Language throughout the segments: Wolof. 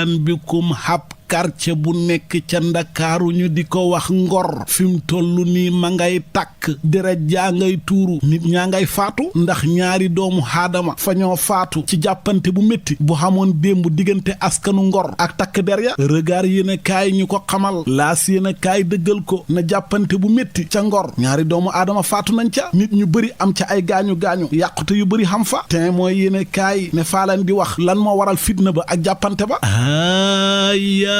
ahlan bikum quartier bu nekk ca Ndakaaru ñu di ko wax Ngor fi mu toll nii ma ngay tàkk deret jaa ngay tuuru nit ñaa ngay faatu ndax ñaari doomu aadama fa ñoo faatu ci jàppante bu métti bu xamoon démb diggante askanu Ngor ak takk der ya regard yéen a kaay ñu ko xamal laas yéen a kaay dëggal ko na jàppante bu métti ca Ngor ñaari doomu aadama faatu nañ ca nit ñu bëri am ca ay gaañu-gaañu yàqute yu bëri xam fa te mooy yéen a kaay ne faa leen di wax lan moo waral fitna ba ak jàppante ba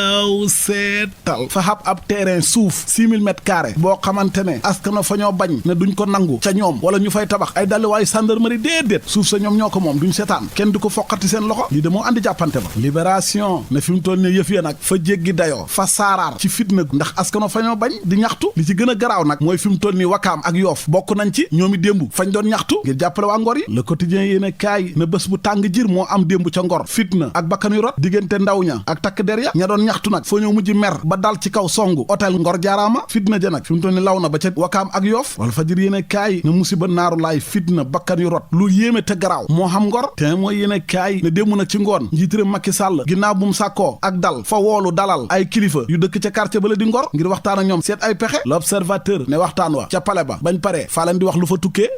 yaw seetal fa xab ab terrain suuf 6000 mètres carrés boo xamante ne askana fa ñoo bañ ne duñ ko nangu ca ñoom wala ñu fay tabax ay dalluwaayu gendarmerie déedéet suuf sa ñoom ñoo ko moom duñ seetaan kenn du ko foqati seen loxo lii de moo andi jàppante ba libération ne fi mu toll ne yëf ya nag fa jéggi dayoo fa saaraar ci fitna ndax askano fa ñoo bañ di ñaxtu li ci gën a garaaw nag mooy fi mu toll nii Wakaam ak Yoof bokk nañ ci ñoomi démb fañ doon ñaxtu ngir jàppale waa Ngor yi le quotidien yéen a kaay ne bés bu tàng jir moo am démb ca Ngor fitna ak bakkan yu rot diggante ndaw ña ak takk der ya ña doon ñaxtu nag foo ñëw mujj mer ba dal ci kaw songu hôtel Ngor jaaraama fitna ja nag fi mu toll ni law na ba ca Wakaam ak Yoof wala fajir yéene kaay ne musiba naaru laay fitna bakkan yu rot lu yéeme te garaaw moo xam Ngor te mooy yéene kaay ne démb nag ci ngoon njiitëram Macky Sall ginnaaw bu mu sàkkoo ak dal fa woolu dalal ay kilifa yu dëkk ca quartier ba la di Ngor ngir waxtaan ak ñoom seet ay pexe l'observateur ne waxtaan wa ca pale ba bañ pare faa leen di wax lu fa tukkee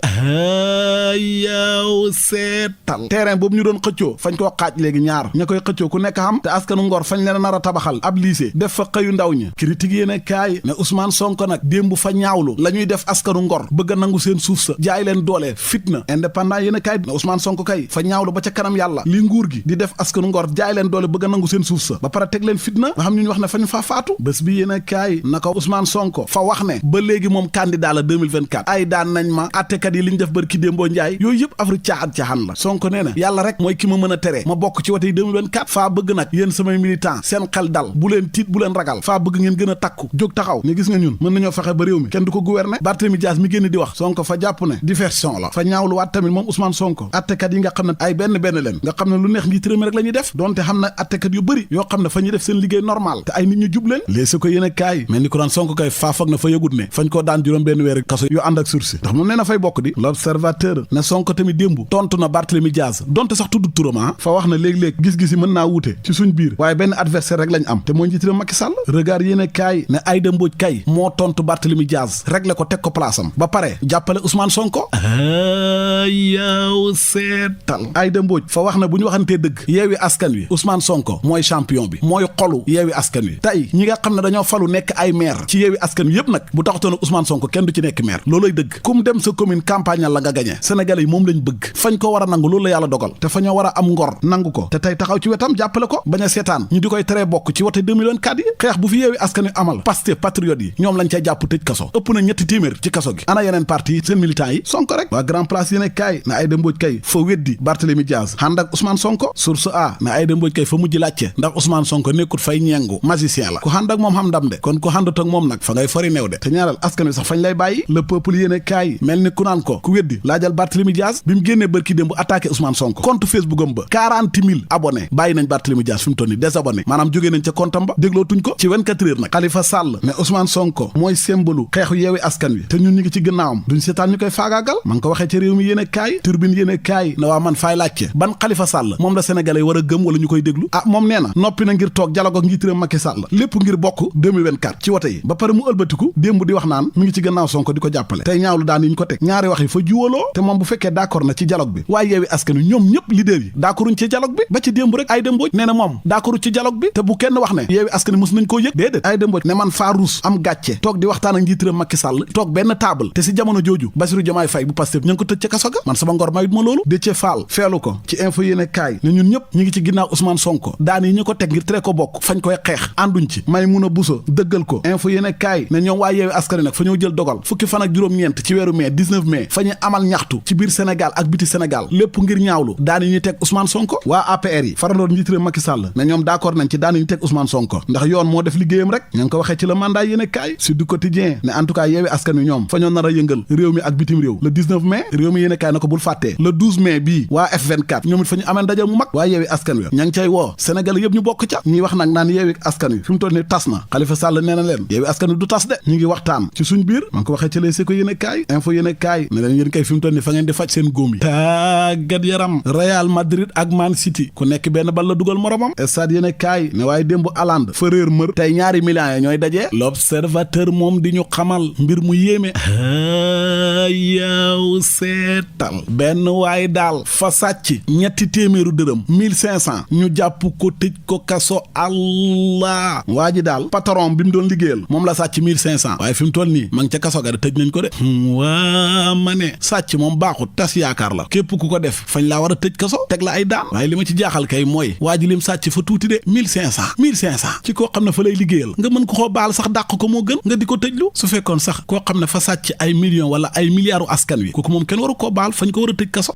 yaw seetal terrain boobu ñu doon xëccoo fañ koo xaaj léegi ñaar ña koy xëccoo ku nekk xam te askanu Ngor fañ leen nar a tabaxal ab lycée def fa xëyu ndaw ñi critique yéene kaay ne Ousmane Sonko nag démb fa ñaawlu la ñuy def askanu Ngor bëgg a nangu seen suuf sa jaay leen doole fitna indépendant yéene kaay ne Ousmane Sonko kay fa ñaawlu ba ca kanam yàlla li nguur gi di def askanu Ngor jaay leen doole bëgg a nangu seen suuf sa ba pare teg leen fitna nga xam ñu wax ne fañ faa faatu bés bi yéene kaay na ko Ousmane Sonko fa wax ne ba léegi moom candidat la 2024 ay daan nañ ma attekat yi li ñu def bër ki démboo njaay yooyu yëpp afri caaxaan la Sonko nee na yàlla rek mooy ki ma mën a tere ma bokk ci wote yi 2024 faa bëgg nag yéen samay militant seen xel dal bu leen tiit bu leen ragal faa bëgg ngeen gën a takku jóg taxaw ne gis nga ñun mën nañoo fexe ba réew mi kenn du ko gouverner Barthélémy Dias mi génn di wax Sonko fa jàpp ne diversion la fa ñaawluwaat tamit moom Ousmane Sonko attekat yi nga xam ne ay benn leen nga xam ne lu neex njiit réew mi rek la ñuy def donte xam na attekat yu bëri yoo xam ne fa ñuy def seen liggéey normal te ay nit ñu jub leen léegi ko yéen a kaay mel ni ko daan Sonko kay faa foog na fa yëgut ne fañ koo daan juróom benn weer kaso yu ànd ak sursis ndax moom nee na fay bokk di l'observateur ne Sonko tamit démb tontu na Barthélémy Dias donte sax tudd turam fa wax na léeg-léeg gis-gis yi mën naa wuute ci suñ biir waaye benn adversaire rek lañ am te mooy njiit réew Macky Sall regard yéen a kaay ne Aïda Mbodj kay moo tontu Barthélémy Dias réglé ko teg ko place am ba pare jàppale Ousmane Sonko yaw seetal Aïda Mbodj fa wax na bu ñu waxantee dëgg yeewi askan wi Ousmane Sonko mooy champion bi mooy xolu yeewi askan wi tey ñi nga xam ne dañoo falu nekk ay maire ci yeewi askan wi yëpp nag bu taxatoon Ousmane Sonko kenn du ci nekk maire looloy dëgg kum dem sa commune campagne la nga gagné Sénégalais yi moom lañ bëgg fañ ko war a nangu loolu la yàlla dogal te fa ñoo war a am ngor nangu ko te tey taxaw ci wetam jàppale ko bañ a seetaan ñu di koy teree bokk ci wote 2024 yi xeex bu fi yeewi askan wi amal Pastef patriote yi ñoom lañ cay jàpp tëj kaso ëpp na 3 téeméer ci kaso gi ana yeneen parti yi seen militants yi Sonko rek waa grand place yéene kaay na Aïda Mbodj kay fa weddi Barthélémy Dias ànd ak Ousmane Sonko source a na Aïda Mbodj kay fa mujj laajte ndax Ousmane Sonko nekkut fay ñengu magicien la ku ànd ak moom xam ndam de kon ku àndut ak moom nag fa ngay fori neew de te ñaaral askan wi sax fañ lay bàyyi le peuple yéene kaay mel ni ku naan ko ku weddi laajal Barthélémy Dias bi mu génnee bërki démb attaqué Ousmane Sonko compte Facebook am ba 40 000 abonnés bàyyi nañ Barthélémy Dias fi mu toll ni désabonné maanaam jógee nañ ca compte am ba dégloo tuñ ko ci 24 heures nag Khalifa Sall ne Ousmane Sonko mooy symbole xeexu yeewi askan wi te ñun ñi ngi ci gënnaawam duñ seetaan ñu koy faagaagal ma ngi ko waxee ci réew mi yéene kaay turbine yéene kaay na waa man faay laajte ban Khalifa Sall moom la sénégalais war a gëm wala ñu koy déglu moom nee na noppi na ngir toog dialogue ak njiit réew Macky Sall lépp ngir bokk 2024 ci wote yi ba pare mu ëlbatiku démb di wax naan mi ngi ci gannaaw Sonko di ko jàppale tey ñaawlu daan yi ñu ko teg ñaari wax yi fa juwaloo te moom bu fekkee d'accord na ci dialogue bi waaye yeewi askan wi ñoom ñëpp leader yi d'accorduñ ci dialogue bi ba ci démb rek Aïda Mbodj nee na moom d'accordu ci dialogue bi te bu kenn wax ne yeewi askan wi mos nañ koo yëg déedéet Aïda Mbodj ne man faa ruus am gàcce toog di waxtaan ak njiit réew Macky Sall toog benn table te si jamono jooju Bassirou Diomaye Faye bu Pastef ña ngi ko tëj ca kaso ga man sama ngor mayut ma loolu Déthié Fall feelu ko ci info yéene kaay ne ñun ñëpp ñi ngi ci ginnaaw Ousmane Sonko daan yi ñu ko teg ngir tere ko bokk fañ koy xeex ànduñ ci Maïmouna Bousso dëggal ko info yéene kaay ne ñoom waa yeewi askan wi nag fa ñoo jël dogal fukki fan ak juróom-ñeent ci weeru mai 19 mai fa ñu amal ñaxtu ci biir Sénégal ak biti Sénégal lépp ngir ñaawlu daan yi ñu teg Ousmane Sonko waa APR yi farandoon njiit réew Macky Sall ne ñoom d'accord nañ ci daan yi ñu teg teg Ousmane Sonko ndax yoon moo def liggéeyam rek ña ngi ko waxee ci le mandat yéene kaay si du quotidien ne en tout cas yeewi askan wi ñoom fa ñoo nar a yëngal réew mi ak bitim réew le 19 mai réew mi yéene kaay na ko bul fàttee le 12 mai bii waa F24 ñoom it fa ñu amee ndaje mu mag waa yeewi askan wi ña ngi cay woo Sénégal yëpp ñu bokk ca ñuy wax nag naan yeewi askan wi fi mu toll ni tas na Khalifa Sall nee na leen yeewi askan wi du tas de ñu ngi waxtaan ci suñ biir ma ngi ko waxee ci Les Échos yéene kaay info yéene kaay ne leen yéen kay fi mu toll ni fa ngeen di faj seen góom yi tàggat yaram Real Madrid ak Man City ku nekk benn bal la dugal moromam stade yéene kaay ne waaye démb Haaland fa réer mër tey ñaari millions yi ñooy dajee l'observateur moom di ñu xamal mbir mu yéeme yow seetal benn waaye daal fa sàcc ñetti téeméeru dërëm 1500 ñu jàpp ko tëj ko kaso allah waa ji daal patron bi mu doon liggéeyal moom la sàcc 1500 waaye fi mu toll nii ma ngi ca kaso ga de tëj nañ ko de waa ma ne sàcc moom baaxut tas yaakaar la képp ku ko def fañ laa war a tëj kaso teg la ay daan waaye li ma ci jaaxal kay mooy waa ji lim sàcc fa tuuti de 1500 ci koo xam ne fa lay liggéeyal nga mën ko baal sax dàq ko moo gën nga di ko tëjlu su fekkoon sax koo xam ne fa sàcc ay millions wala ay milliards askan wi kooku moom kenn waru koo baal fañ ko war a tëj kaso.